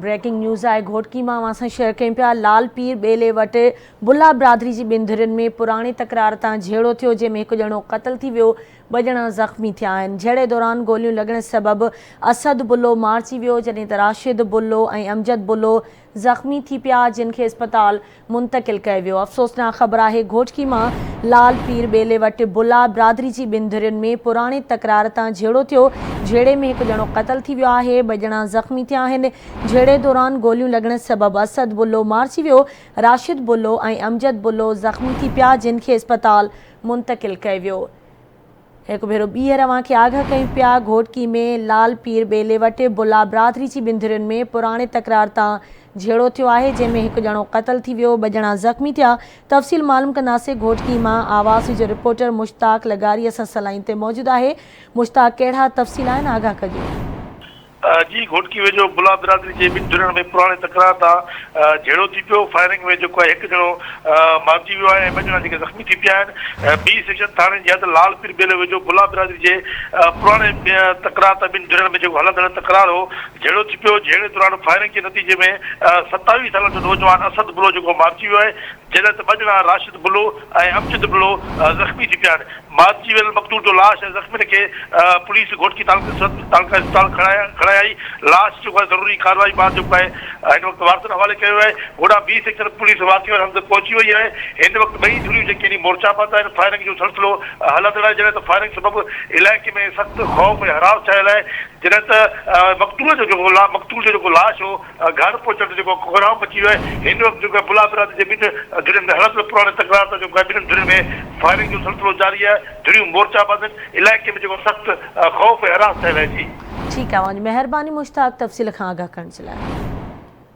Breaking news آهي گهوٽڪي مان اوهان سان شيئر ڪيون پيا لال پير ٻيلي وٽ بلا برادري جي ٻن ڌرين ۾ پراڻي تڪرار تان جهيڙو ٿيو جنهن ۾ هڪ ڄڻو قتل ٿي ويو ٻه ڄڻا زخمي ٿيا آهن جهيڙي دوران گوليون لڳڻ سبب اسد بلو مارجي ويو جڏهن ته راشد بلو ۽ امجد بلو زخمي ٿي پيا جن کي اسپتال منتقل ڪيو ويو. افسوسناڪ خبر آهي گهوٽڪي مان لال پير ٻيلي وٽ بلا برادري جي ٻن ڌرين ۾ پراڻي تڪرار تان جهيڙو ٿيو، جهيڙي ۾ هڪ ڄڻو قتل ٿي ويو آهي، ٻه ڄڻا زخمي ٿيا آهن، جهيڙي دوران گوليون لڳڻ سبب اسد بلو مارجي ويو، راشد بلو ۽ امجد بلو زخمي ٿي پيا جن کي اسپتال منتقل ڪيو ويو. هڪ ڀيرو ٻيهر اوهان کي آگاهه ڪيون پيا گهوٽڪي ۾ لال پير ٻيلي وٽ بلا برادري جي ٻن ڌرين ۾ پراڻي تڪرار تان جهيڙو ٿيو آهي جنهن ۾ هڪ ڄڻو قتل ٿي ويو ٻه ڄڻا زخمي ٿيا تفصيل معلوم ڪنداسين گهوٽڪي مان آواز جو رپورٽر مشتاق لغاري اسان سان لائين تي موجود آهي مشتاق ڪهڙا تفصيل آهن آگاهه ڪجو. جي گهوٽڪي ويجهو بلا برادري جي ٻن ڌرين ۾ پراڻي تڪرار تان جهيڙو ٿي پيو، فائرنگ ۾ جيڪو آهي هڪ ڄڻو مارجي ويو آهي ۽ ٻه ڄڻا جيڪي زخمي ٿي پيا آهن، بي سيڪشن ٿاڻي جي حد لال پير ٻيلي ويجهو بلا برادري جي پراڻي تڪرار تان ٻن ڌرين ۾ جيڪو هلندڙ تڪرار هو جهيڙو ٿي پيو، جهيڙي دوران فائرنگ جي نتيجي ۾ 27 سالن جو نوجوان اسد بلو جيڪو مارجي ويو آهي، جڏهن ته ٻه ڄڻا راشد بلو ۽ امجد بلو زخمي ٿي پيا آهن. مارجي ويل مقتول جو لاش ۽ زخمين کي پوليس گهوٽڪي تعلقه اسپتال کڻائي آئي. لاش جيڪو آهي ضروري ڪارروائي بعد جيڪو آهي هن وقت وارثن حوالي ڪيو ويو آهي. هوڏانهن بي سيڪشن پوليس واقعي واري هنڌ پهچي وئي آهي. هن وقت ٻئي ڌريون جيڪي آهن مورچا بند آهن. فائرنگ جو سلسلو هلندڙ آهي جڏهن ته فائرنگ سبب علائقي ۾ سخت خوف ۽ هراس ڇانيل آهي. جڏهن ته مقتول جو جيڪو مقتول جو جيڪو لاش هو گهر پهچڻ تي جيڪو ڪوهرام مچي ويو آهي، هن وقت جيڪو آهي بلا برادري جي ٻن ڌرين ۾ هلندڙ پراڻي تڪرار تان جيڪو آهي ٻنهن ڌرين ۾ فائرنگ جو سلسلو جاري آهي، ڌريون مورچا بند آهن، علائقي ۾ جيڪو سخت خوف ۽ هراس ڇانيل آهي. جي. ٺيڪ آهي اوهان جي مهرباني مشتاق تفصيل کان آگاهه ڪرڻ جي لاء.